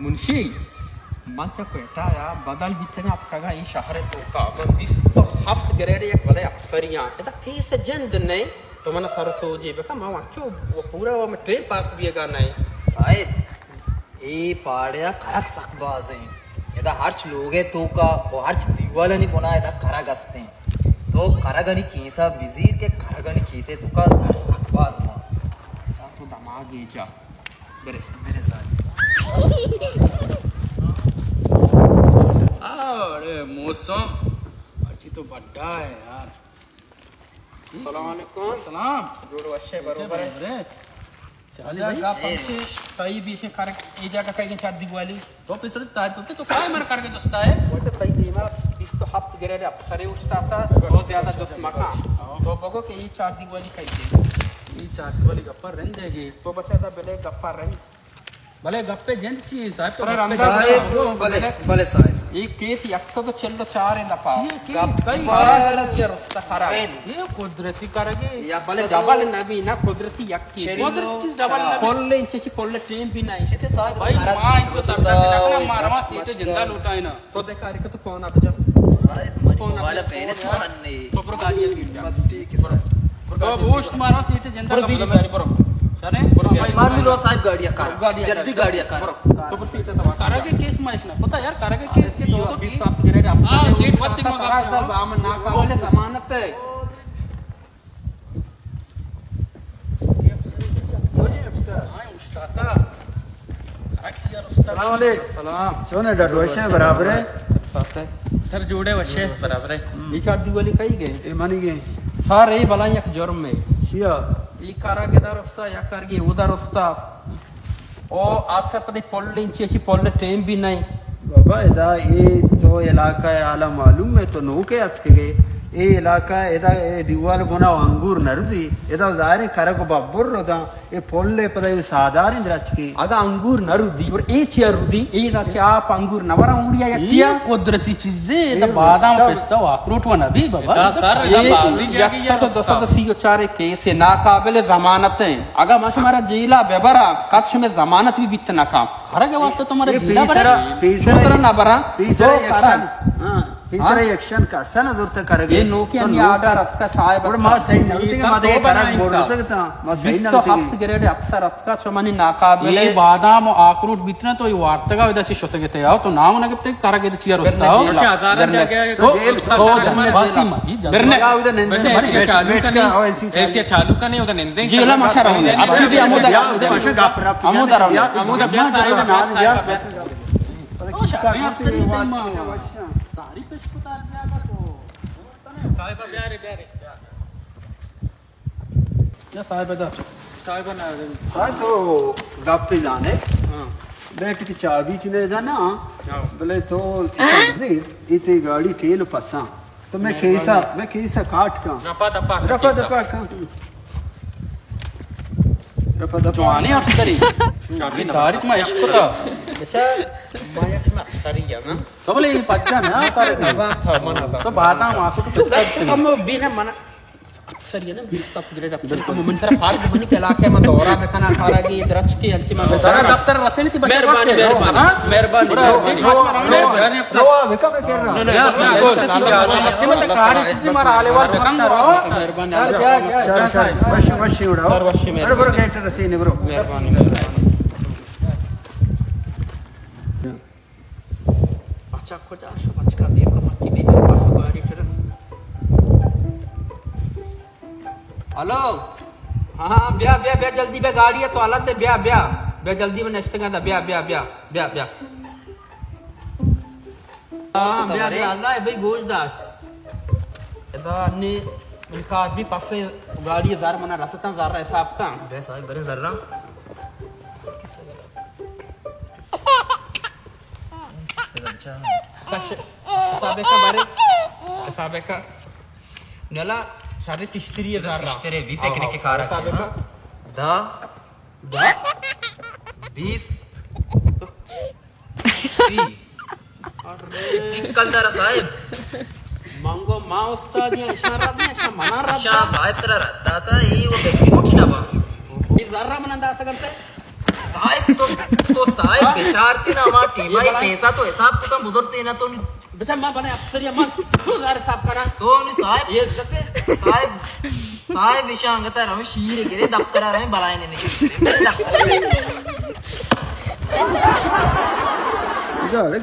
منشی، من چہ کوئٹہ ءَ بدل بیتگاں اتکگاں اے شہر ءِ توکا۔ من بیست و ہپت گریڈ ءِ یک بلے افسرے آں۔ ادا کیس ءِ جند نئے، تو من ءَ سر ءُ سوجے بکن، من انچو پورا و من ٹیم پاس بیگا نئے۔ صاحب، اے پاڑے ءَ کرگ سک باز ایں۔ ادا ہرچ لوگ ءِ توکا و ہرچ دیوالانی بنا ادا کرگ است ایں۔ تو کرگانی کیسا بزیر کہ کرگانی کیسے توکا زر سک باز باں۔ تو دماغ ءَ جا۔ برے۔ برے صاحب۔ آ، اڑے موسم، مرچی تو بڈا ہے یار۔ السلام علیکم۔ السلام۔ جوڑ وشے، بروبر ہے۔ برے۔ چالی بھائی۔ گپ ہمشی، تئی بیشے کر، اے جاگہ کئی گن چار دیوالی۔ تو پیسر تاری تو، تو کائے مر کر کے دوستا ہے؟ وہ تو تئی دیما بیست و ہپت گریڈ افسرے اوشتاتا، تو زیادہ دوست مکان۔ تو بگو کہ اے چار دیوالی کئی دے۔ اے چار دیوالی گپا رند ہے گی۔ تو بچا دا بلے گپا رند۔ بلے گپے جند چی ہے صاحب؟ تو ارے گپے رمضان جند صاحب، بلے، بلے صاحب۔ اے کیس یک سد و چل و چار ایں دپا۔ چی ہے کیس؟ گپ کئی؟ بارہ چی رستا خراب۔ اے قدرتی کرگے۔ بلے ڈبل نبی نا، قدرتی یک کی۔ قدرتی چیز ڈبل نبی۔ پل انچے چی پل ٹیم بھی نہیں۔ چی چی صاحب بھائی، ما انچو سر درد نہ کنا، مارا ما سیٹ جندا لوٹائے نا۔ تو دے کاری کہ تو فون اب جا۔ صاحب، منی فون موبائل اب پہلے سے یار۔ تو برو گاڑی ہے سیٹ جا۔ بس ٹھیک ہے صاحح۔ تو بوشت مارا سیٹ جندا برو کم دیری لگا۔ باری برو۔ چلے؟ برو بھائی، مان لو صاحب گاڑی کار۔ گاڑی جلدی کار۔ گاڑی کار۔ برو۔ تو برو سیٹ تو کرگے کیس ما اشنا۔ پتا یار کرگے کیس کے تو تو کی۔ ہاں، سیٹ پتی ما کا۔ بام نا قابل ضمانت ہے۔ سلام علیک۔ سلام۔ چون ہے ڈاڈو، وش ہے، برابر ہے؟ سر جوڑے وشے، برابر ہے۔ یہ چار دیوالی کئی گئے؟ اے منی گئے۔ سر، اے بلا یک جرم ہے۔ چیا؟ یہ کارا گدا رستا، یا کار گئے اودا رستا۔ او آپسا پدے پل انچی، اچی پل ٹیم بھی نہیں۔ بابا، ادا اے تو علاقہ ءِ حالا معلوم ہے، تو نوکے اتکگے۔ اے علاقہ ادا اے دیوال بنا و انگور نردی، ادا ظاہر ہے کرگ و ببر رداں، اے پل ءِ پدا اے ساداریں درچکے۔ اگا انگور نردی، اور اے چیا ردی، اے دا چہ آپ انگور نورا اوریا یکیا۔ اے قدرتی چیزے، ادا اے بادام، رستہ۔ پستہ و اخروٹ و نبی بابا۔ ادا سر، ادا اے بازی یک سد و دو سد و سی و چار کیس ناقابل ضمانت ہیں۔ اگا ما شمارا جیلا ببرا، کس شمے ضمانت بھی بیت نہ کام۔ کرگ ءِ واسطہ تو مارا اے جیلا برے؟ پیسرا، پیسرا، پیسرا نہ برا۔ پیسرا تو ایکشن، کرگ۔ ہاں، پیسرا ہاں؟ ایکشن کسا نہ زورتا کرگ۔ اے نوکی تو انی نوکی۔ آرڈر اتکا صاحب اور ما صحیح نہ ہوتی کہ ما دے کرگ بولتا تھا۔ ما صحیح نہ ہوتی۔ بیست و ہفت گریڈ افسر اتکا، شمانی ناقابل۔ اے بادام و آکروٹ بیتنا تو اے وارتگا ادا چی شتگے تے آؤ، تو نام نہ گپتے کرگ اے چیا رستا ہو۔ اچھا، ہزار جگہ تو جیل تو جیل۔ باقی ما جلدی۔ برنے۔ یا ادا نندے۔ ایسیا چالو کا نہیں، ادا نندے۔ جیلا ماشا رہنے۔ اب بھی ہمودا۔ ہمودا رہنے۔ ہمودا بیا، صاحب، بیا، صاحب۔ او شاہ، افسری تئی ماں۔ تعریف پیش کو تار بیا کا تو۔ صاحب، بیا رے، بیا رے۔ یا صاحب دا۔ صاحب نہ۔ صاحب تو گپ پہ جانے۔ ہاں۔ بیٹھ کے چابی چنے دا نا۔ ہاں۔ بلے تو زیر، اے تئی گاڑی ٹیل پساں۔ تو میں کیسا، میں کیسا کاٹ کاں۔ رفا دفا کاں۔ رفا دفا کاں۔ رفا دفا۔ جوانی افسری۔ شامی تاریخ ما عشق کتا۔ بچا، ما یک افسری ہاں نا۔ تو بلے اے پچا نا، سر۔ نزان تھا، من نزان۔ تو بادام آکو تو کس کم بی نا من۔ افسر یہ نا، بیست اپ گریڈ افسر، بالکل۔ من سر پارک منی کے علاقے میں دورہ بکنا کھارا کی درچ کے انچی میں سر دفتر رسے نہیں تھی بچے۔ مہربانی، مہربانی، ہاں؟ مہربانی، بڑا مہربانی۔ عظیم مہربانی۔ مہربانی۔ مہربانی افسر۔ نو، نو، نو، نو، نو، نو، نو، نو، کار چیزی مارا حالے وار بکن کرو۔ مہربانی۔ سر، سر، وشی، وشی اڑاؤ۔ سر، وشی مہربانی۔ برو، برو، گیٹ رسی نے، برو۔ مہربانی، مہربانی۔ اچھا، کجا شو بچکا دیکھو، مچی بے بکواس گاڑی ٹرن۔ ہلو۔ ہاں، ہاں، بیا، بیا، بیا، جلدی بیا، گاڑی ہے تو حالت ہے، بیا، بیا۔ بیا، جلدی میں نشتگا دا، بیا، بیا، بیا، بیا، بیا۔ ہاں، بیا، بیا، اللہ ہے بھائی، گوش داشت۔ ادا نے من کار بھی پسے گاڑی زر منا رستاں، زر حساب کن۔ بے صاحب، برے زر۔ کش، حساب کا بارے، حساب کا۔ نلا، شادی تشتری زر۔ تشتری بھی پکنک کے کار حساب کا۔ دا۔ دا۔ بیس۔ سی۔ سی کلدار صاحب۔ منگو ما استاد یا اشان رد نہ، اشان منا رد۔ اشان صاحب ترا رد داتا، ای وہ بسکٹ اٹھی نہ با۔ ای زر منا داتا کرتے۔ صاحب تو، تو صاحب بچارتے نا، ما ٹیما یہ پیسہ تو حساب کتا بزرتے نا تو نی۔ بچا ما بنے افسری، ما تو زار حساب کرا۔ تو نی صاحب۔ یہ عزت ہے۔ صاحب، صاحب ایشاں انگتا رویں شیر گرے دفتر رویں بلائیں نشی۔ دفتر۔